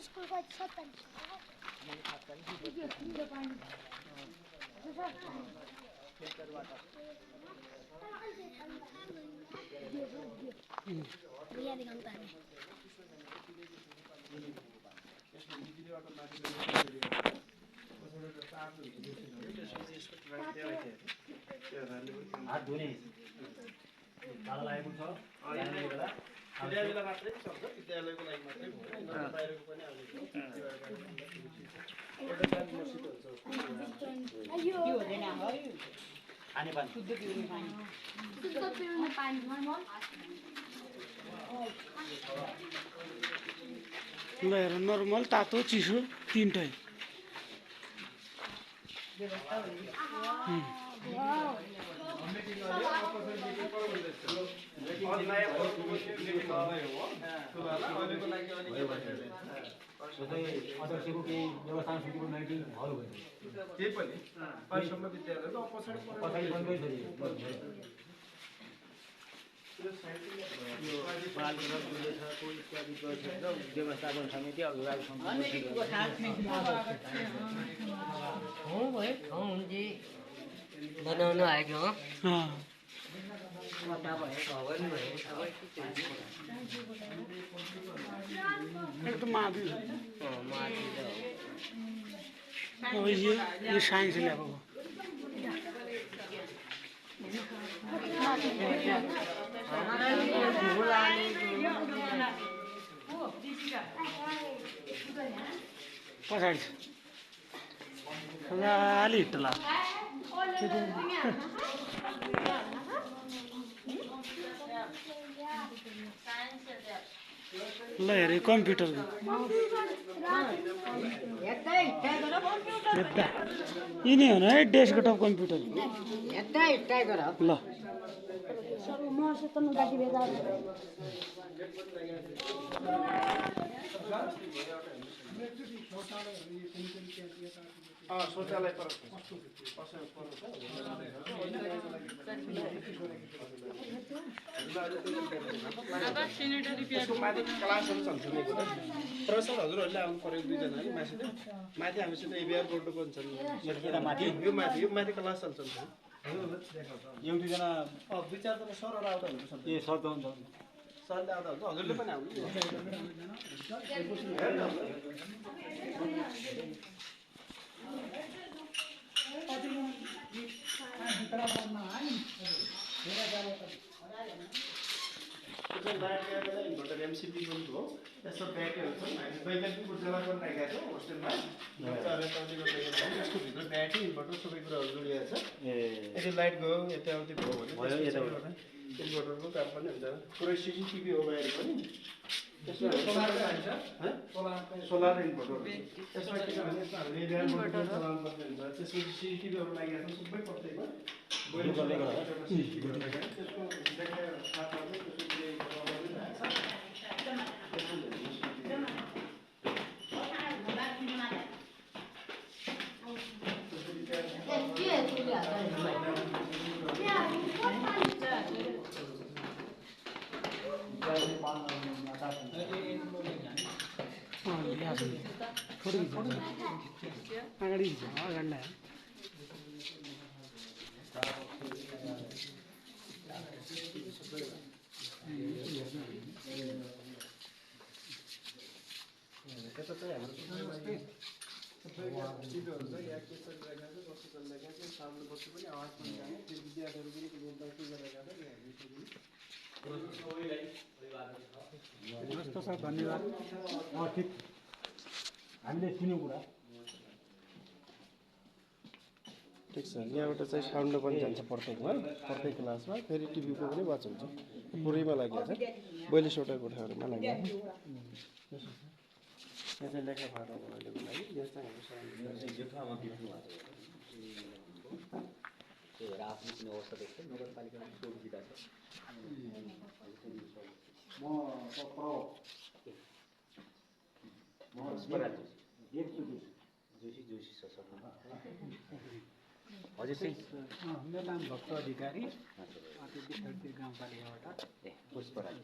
school को 47 हात धुने ताला लागेको छ जाने बेला विद्यालयलाई मात्रै सक्छ विद्यालयको लागि मात्रै होइन बाहिरको पनि खाने पानी शुद्ध पिउने पानी ल हेर नर्मल तातो चिसो तीनटै अध्यक्षको केही व्यवस्था सुटिङको मिटिङहरू भयो त्यही पनि पाँचसम्म विद्यालयको पछाडि बन्दै छ व्यवस्थापन समिति अभिभावक समिति बनाउनु आएको हो एकदम माथि अब ये साइंस ल्याएको हो पछाडि अलि हिट्टला ल हेरे कम्प्युटर यिनी हो है डेस्कटप कम्प्युटर ल शौचालय पर माथि क्लासहरू चल्छ प्रफेसर हजुरहरूले आउनु पर्यो दुईजना है माथि हामीसित एबिआर बोर्डको पनि छन् यो माथि क्लास चल्छ यो दुईजना दुई चारजना सरहरू आउँदा हुन्छ ए सर त हुन्छ सरले आउँदा हुन्छ हजुरले पनि आउनु इन्भर्टर एमसिपी पनि हो यस्तो ब्याट्रीहरू छ हामी वैकल्पिक ऊर्जामा पनि राखेका छौँ होस्टेलमा त्यसको भित्र ब्याट्री इन्भर्टर सबै कुराहरू जोडिएको छ यदि लाइट गयो यताउति भयो भने इन्भर्टरको काम पनि हुन्छ पुरै सिसिटिभी हो बाहिर पनि सोलर इन्भर्टर त्यसमा के छ भने हामीले चलाउनु पर्ने हुन्छ त्यसपछि सिसिटिभीहरू लागेको छ सबै प्रत्येकमा त्यसको अगाडि अगाडि त्यता चाहिँ हाम्रो चिजहरू छ यहाँ के चलिरहेको छ कस्तो चलिरहेको छ सामने बस्नु पनि आवाज पनि जाने त्यो विद्यार्थीहरू पनि के गरिरहेको छ कस्तो छ धन्यवाद ठिक हामीले सुन्यौँ कुरा ठिक छ यहाँबाट चाहिँ साउन्ड पनि जान्छ प्रत्येकमा प्रत्येक क्लासमा फेरि टिभीको पनि वाच हुन्छ पुरैमा लागेको छ 42वटा कोठाहरूमा लागेको यो चाहिँ लेखा फाटोको लागि यो चाहिँ राजनीतिक अवस्था देख्छ नगरपालिकामा सुविधा छ जोशी हजुर चाहिँ मेरो नाम भक्त अधिकारी गाउँपालिकाबाट पुष्पराज